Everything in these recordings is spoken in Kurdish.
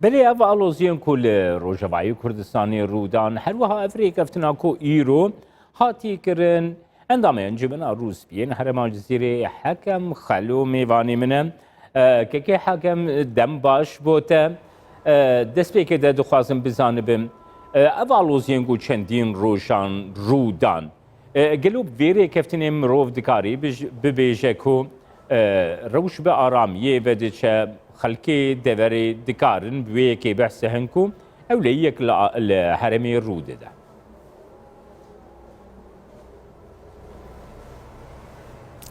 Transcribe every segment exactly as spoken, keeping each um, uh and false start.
Belê ev aloziyên ku li Rojavayê Kurdistanê rû dan, her wiha ev rêkeftina ku îro hatî kirin, endamê Encûmena Rûspiyê yên Herêma Cizîrê Hekem Xelo mêvanê min e. E, Kekê Hekem, dem baş bo te. E, destpêkê de dixwazim bizanibim, e, ev aloziyên ku çendîn rojan rû dan, e, gelo bi vê rêkeftinê mirov dikarî bij-, bibêje ku, e, rewş bi aramiyê ve diçe, xelkê deverê dikarin bi wê yekê behs dikin ku ewleyiyek li a-, li herêmê rû dide?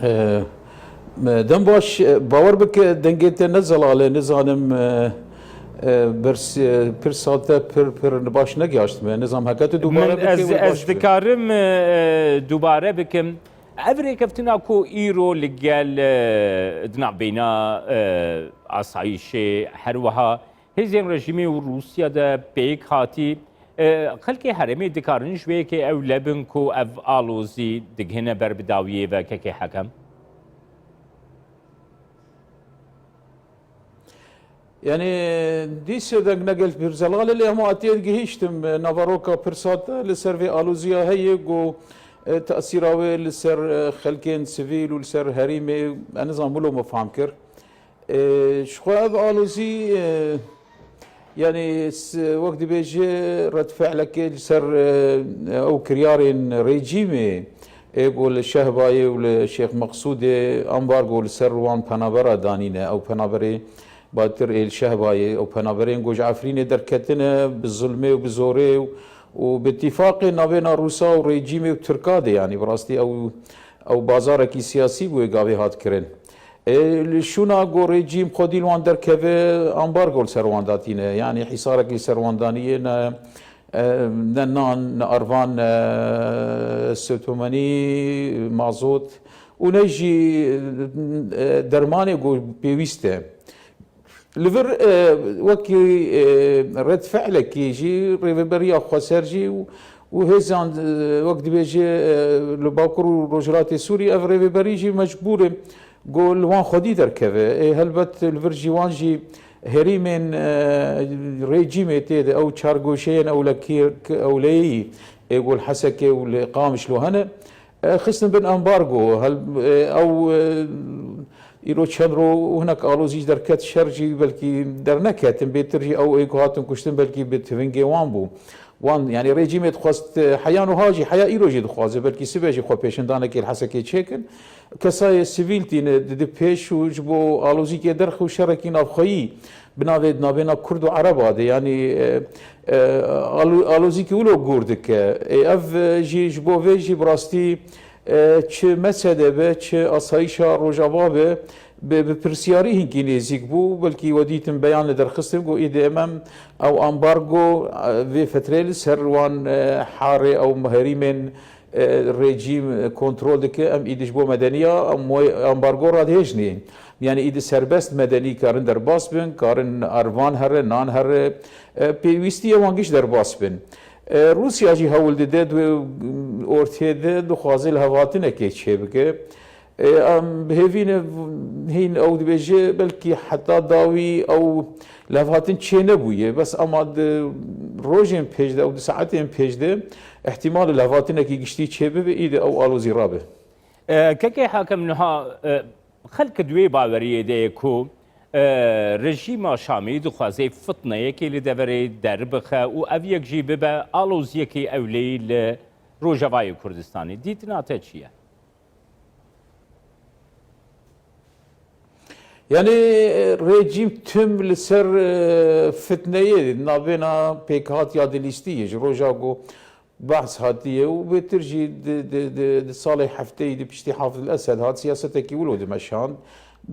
Ee, Dem baş, e, bawer bike dengê te ne zelal e, nizanim, e, e, bers-, e, pirsa te pir, pir baş negihaştime. Nizam heke tu dubare Min bike ez, wê ez baş be. Dikarim, e, dubare bikim. Ev rêkeftina ku îro li gel, e, di navbeyna, e, asayîşê, her wiha hêzên rejîmê û Rûsya de pêk hatî, e, xelkê herêmê dikarin ji wê yekê ewle bin ku ev alozî digihine ber bi dawiyê ve, Kekê Hekem? Yanî dîse deng ne gel pir zelal e, lê hema etiye gihîştim, e, naveroka pirsa te li ser vê aloziya heye ku, e, tesîra wê li ser, e, xelkên sivîl û li ser herêmê, ez nizam wilo me fam kir. E, ji xwe ev alozî, e, yanî s-, wek dibêje redfe'lekê li ser, e, ew kiryarên rejîmê, ê ku li Şehbayê û li Şêx Meqsûdê ambargo li ser wan penabera danîne. Ew penaberê batir ê li Şehbayê, ew penaberên ku ji Efrînê derketine, bi zulmê û bi zorê û, û bi tîfaqê navêna Rûsa û rejîmê û Tirka de, yanî bi rastî ew, ew bazarekî siyasî bû wê gavê hat kirin. Ê, li şûna ku rejîm xwedî li wan derkeve, ambargo li ser wan datîne. Yanî hîsarekî li ser wan danî ye, ne, e, ne nan, ne arvan, ne sewtomenî, mazot û ne jî, e, dermanê ku pêwîst e. Li vir, e, wekî, e, redfe'lekî jî rêveberiya xweser jî û, û hêzan, e, wek dibêje, e, li Bakur û Rojhilatê Sûrî ev rêveberî jî mecbûr e ku li wan xwedî derkeve. Ê helbet li vir jî wan jî herîmên, e, rejîmê tê de ew çar goşeyên ewlekî, ewleyî ê ku li Hesekê û li Qamişlo hene, e, xistin bin ambargo. Hel-, e, ew, e, îro çend ro û hinek alozî jî derket, şer jî belkî derneketin, bêtir jî ew ê ku hatin kuştin belkî bi tivingê wan bû. Wan, yanî rejîmê dixwest, e, heya nuha jî, heya îro jî dixwaze, belkî sibe jî xwe pêşindanekê li Hesekê çêkin. Kesayê sivîl tîne di, di pêş û ji bo alozîkê derx û şerekî navxweyî bi navê, navbêna Kurd û Ereba de, yanî, e, e, alo-, alozîkî wilo gûr dike. Ê, ev, e, jî ji bo vê jî bi rastî, e, çi M S D be, çi asayîşa Rojava be, bi, bi pirsiyarî hinkî nêzîk bû. Belkî we dîtin beyan li derxistin ku îdî em em ew ambargo, e, vê fetrê li ser wan, e, harê ew herîmên, e, rejîm, e, kontrol dike. Em îdî ji bo medeniya, em wê ambargo radihêjinê. Yanî îdî serbest medenî karin derbas bin, karin arvan here, nan here, e, pêwîstiya wan giş derbas bin. E, Rûsya jî hewl dide di wê, m, ortiyê de dixwaze lihevhatinekê çêbike. E, em bi hêvî ne, hîn ew dibêje, belkî heta dawî ew levhatin çê nebûye. Bes ema di rojên pêş de, ew di saetên pêş de ihtimal e levhatinekî giştî çê bibe, îdî ew alozî rabe. E, Kekê Hakim, niha, e, xelk di wê baweriyê de ye ku, e, rejîma Şamî dixwaze fitneyekê li deverê derbixe û ev yek jî bibe aloziyekî ewleyî li Rojavayê Kurdistanê. Dîtina te çi ye? Yanî, e, rejîm tim li ser, e, fitneyê navbêna pêkhat ya di lîstî ye. Ji roja ku behs hatiye û bêtir jî di, di, di, di salê hefteyî di piştî Hafid el-Esed hat siyasetekî wilo dimeşand.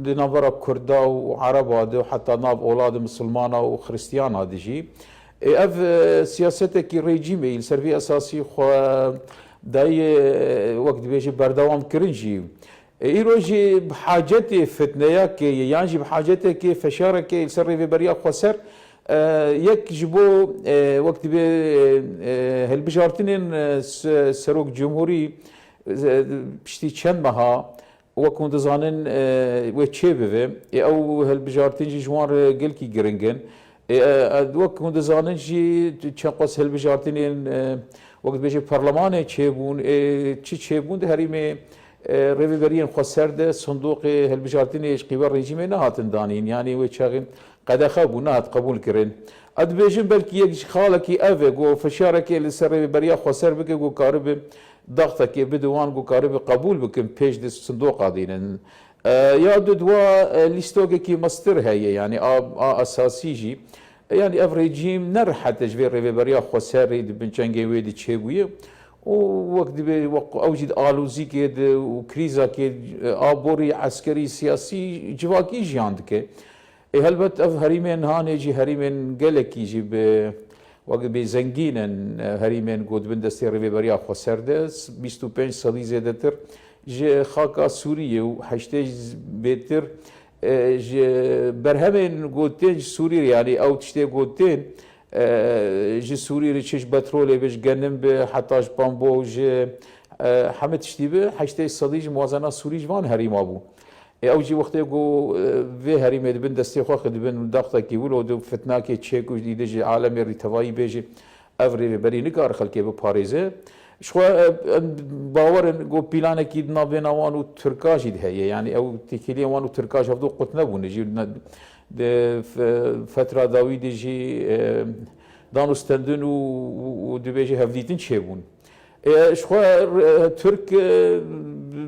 Di navbera Kurda û Ereba de û heta nav ola de Misilmana û Xristiyana de jî. Ê, ev, e, siyasetekî rejîmê li ser vî esasî xwe daye, e, wek dibêje berdewam kirin jî. E, îro jî bi hacetê fitneyakê ye, yan jî bi hacetekê feşarekê li ser rêveberiya xweser, e, yek ji bo, e, wek dibe, e, hilbijartinên, e, se-, Serok Cumhurî, e, piştî çend meha, wek hûn dizanin, e, wê çê bibe. E, ew hilbijartin jî ji wan re gelkî giring in. Ê, e, e, wek hûn dizanin jî, çend qas hilbijartinên, e, wek dibêje perlemanê çêbûn, ê, çi çêbûn di herîmê, e, rêveberiyên xweser de sindoqê hilbijartinê ji qîva rejîmê nehatin danîn. Yanî wê çaxê qedexe bû, nehat qebûl kirin. Ez dibêjim belkî yek ji xalekî ev e, ku fişarekê li ser rêveberiya xweser bike, ku karibe daxtekê bide wan, ku karibe qebûl bikin, pêş di sindoqa dînin. E, ya du dua, e, lîstokekî mestir heye, yanî a, a esasî jî. E, yanî ev rejîm ne rehet e ji vê rêveberiya xweserê di bin çengê wê de çêbûye. Û wek dibê, wek ew jî di alozîkê de û krîzakê, e, aborî, eskerî, siyasî, civakî jiyan dike. Ê, helbet ev herîmên hanê jî herîmên gelekî jî bi, wek dibê zengîn in, e, herîmên ku di bin destê rêveberiya xweser de, bîst û pênc sedî zêdetir ji xaka Sûriyê û heştê bêtir, e, ji berhemên ku tên ji Sûriyê, yanî ew tiştê ku tên, e, ji Sûriyê re çi ji petrolê be, ji genim be, heta ji pambo, ji, e, hemî tiştî be, heştê sedî ji muwazena Sûrî ji van herîma bû. Ê, ew jî wextê ku, e, vê herîmê di bin destê xwe xwe di bin daxtekî wilo di fitnakê çêk û dîde ji alemê rîtevayî bê jî ev rêveberî nikare xelkê biparêze. Ji xwe, e, em bawer in ku planekî di navbêna wan û Tirka jî de heye. Yanî ew têkiliyên wan û Tirka ji hevdu qut nebûne jî ne, di fe-, fetra dawî de jî, e, dan û stendin û, û, û dibêje hevdîtin çêbûn. E, ji xwe, e, Tirk, e,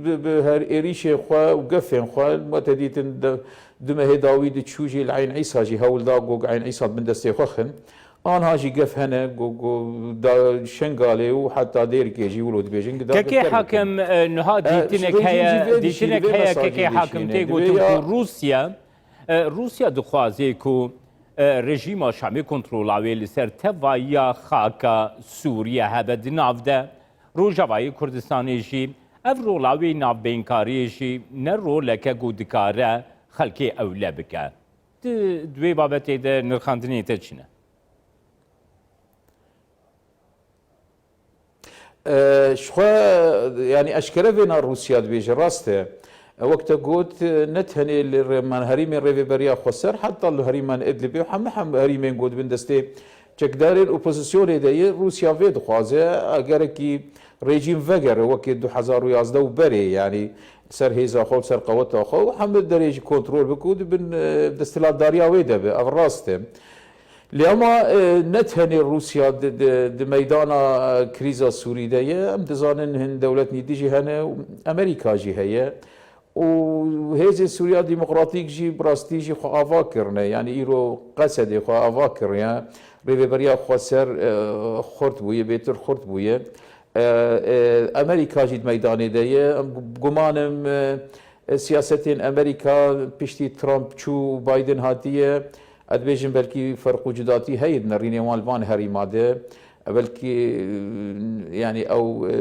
bi, bi her êrîşê xwe û gefên xwe, me te dîtin de, du mehê dawî diçû jî li Eyn Îsa jî hewl da ku Eyn Îsa bin destê xwe xin. Anha jî gef hene ku, ku da Şengalê û heta Dêrikê jî wilo dibêjin, da Kekê gef Hakim, e, niha e, dîtinek heye, dîtinek heye, Kekê Hakim, tê gotin ku Rûsya, e, Rûsya dixwaze ku, e, rejîma Şamê kontrola wê li ser tevahiya xaka Sûriye hebe di nav de. Rojavayê Kurdistanê jî ev rola wê navbênkariyê jî ne roleke ku dikare xelkê ewle bike. Di, di wê babetê de nirxandinê te çi ne? E, ji xwe, yanî eşkere vêna Rûsya dibêje, rast e. E, wek te got, e, ne tenê li rê-, man herîmên rêveberiya xweser, heta li herîman Idlibê, hemî, hemî herîmên ku di bin destê çekdarên opozisyonê de ye, Rûsya vê dixwaze, e, gerekî rejîm vegere wekî du hezar û yazdeh û berê, yanî ser hêza xwe û ser qeweta xwe û hemî derê jî kontrol bike û di bin, e, desthilatdariya wê de be. Ev rast e. Lê ama, e, ne tenê Rûsya di, di, di meydana, e, krîza Sûrî de ye. Em dizanin hin dewletên dî jî hene û Amerîka jî heye. Û Hêzên Sûriya Demokratîk jî bi rastî jî xwe ava kirine. Yanî îro Qesedê xwe ava kiriye. Rêveberiya xweser, e, xurt bûye, bêtir xurt bûye. E, e, Amerîka jî di meydanê de ye. Em gu-, guman im, e, e, siyasetên Amerîka piştî Trump çû û Biden hatiye, ez dibêjim belkî ferq û cudatî heye di nerînê wan li van herîma de. E, belkî, e, yanî ew, e,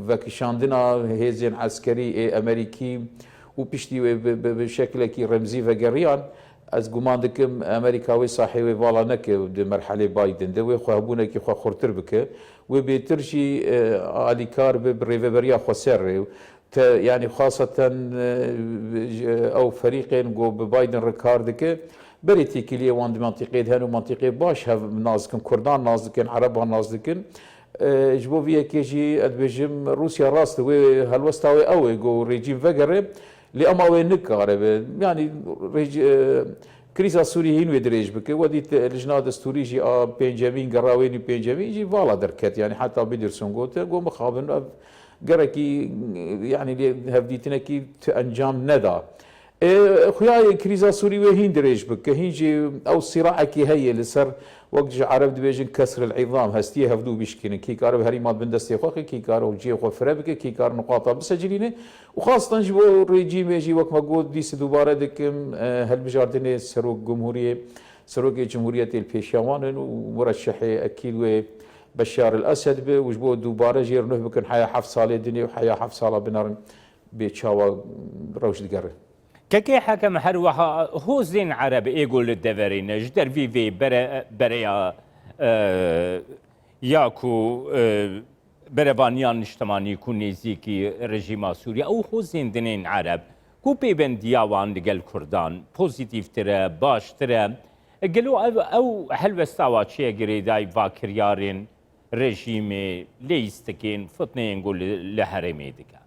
vekişandina hêzên eskerî ê Amerîkî û piştî wê bi, bi, bi şekilekî remzî vegeriyan, ez guman dikim Amerîka wê sahê wê vala neke di merhelê Biden de, wê xwehbûnekî xwe xurtir bike, wê bêtir jî, e, alîkar be bi rêveberiya xweser re. Te, yanî xaseten, e, ji, ew ferîqên ku bi Biden re kar dike, berê têkiliyê wan di mantîqê de hene û mantîqê baş hev nas dikin, Kurdan nas dikin, Ereban nas dikin. E, ji bo vî yekê jî ez dibêjim, Rûsya rast e, wê helwesta wê ew e ku rejîm vegere, lê ema wê nikare be. Yanî rêj-, e, krîza Sûriyê hîn wê dirêj bike. We dît, e, Lijna Destûrî jî a pêncemîn, gera wê nî pêncemîn jî vala derket. Yanî heta Biderson gote, got mixabin ev gerekî, yanî lê hevdîtinekî tu encam neda. Ê, xuya ye krîza Sûrî wê hîn dirêj bike, hîn jî ew sîraekî heye li ser, wek ji Ereb dibêjin kesril îzam, hestiyê hevdû bişkînin. Kî kare bi herîma bin destê xwe xwe, kî kare û cihê xwe fire bike, kî kare nuqata bisecilîne. Û xastan ji bo rejîmê jî, wek me got, dîse dubare dikim, e, hilbijardinê Serok Cumhuriyê, Serokê Cumhuriyetê li pêşiya wan in û mureşehê ekîd wê Beşar el Esed be û ji bo dubare jê re nuh bikin heya heft salê dinê û heya heft sala binerin bê çawa rewş digere. Kekê Hekem, her wiha hozên Ereb ê ku li deverê ne, ji dervî vê bere-, bereya, e, ya ku, e, berevaniya niştimanî ku nêzîkî rejîma Sûriye û hozên dinên Ereb ku pêbendiya wan li gel Kurdan pozîtîftir e, baştir e, Gelo ev ew helwesta wa çi ye girêdayî va kiryarên rejîmê, lêîstikên, fitneyên ku li, li herêmê dike?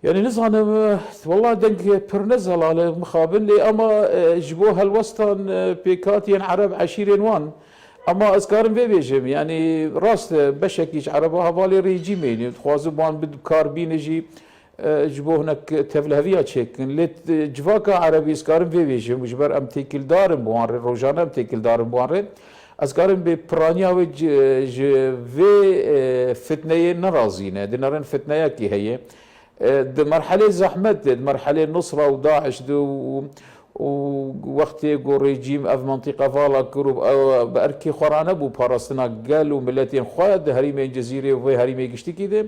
Yanî nizanim, wela deng pir ne zelal e mixabin lê ama e, ji bo helwestan e, pêkhatiyên Ereb eşîrên wan. Ama ez karim vê bêjim, yanî rast e, beşekî ji Ereba hevalê rejîmê ne, dixwazin wan bi kar bîne jî e, ji bo hinek tevliheviya çêkin. Lê e, civaka Erebî ez karim vê bêjim, ji ber em têkildar in bi wan re, rojane em têkildar in bi wan re. Ez karim bê piraniya wê ji, ji vê e, fitneyê nerazî ne. Dinerin fitneyekî heye. E, di merhelê zehmet de, di merhelê Nusra û Daiş de û, û wextê ku rejîm ev mentiqe vala kir û ew bi erkê xwe ranebû parastina gel û miletên xwe di herîmên Cizîrê û vê herîmê giştikî de,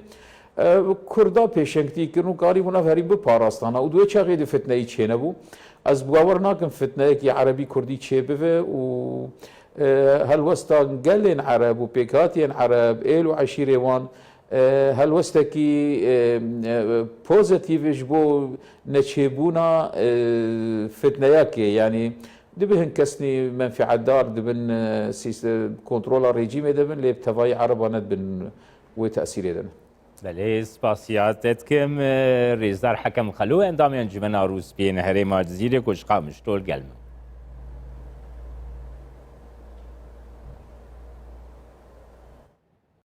e, Kurda pêşengtî kirin û karîbûn ev herîm biparastana û di wê çaxê de fitneyî çênebû. Ez bawer nakim fitneyekî Erebî Kurdî çêbive û e, helwesta gelên Ereb û pêkhatiyên Ereb, êl û eşîrê wan, e, helwestekî e, e, pozitîf ji bo neçêbûna e, fitneyekê, yanî dibe hin kesnî menfîetdar dibin e, sîste-, kontrola rejîmê de bin, lê bi tevayî Ereba ne dibin wê tesîrê de ne. Belê, spasiya te dikim. E, Rêzdar Hekem Xelo, endamê Encûmena Rûspiyê yên Herêma Cizîrê ku ji Qamişlo li gel me bû.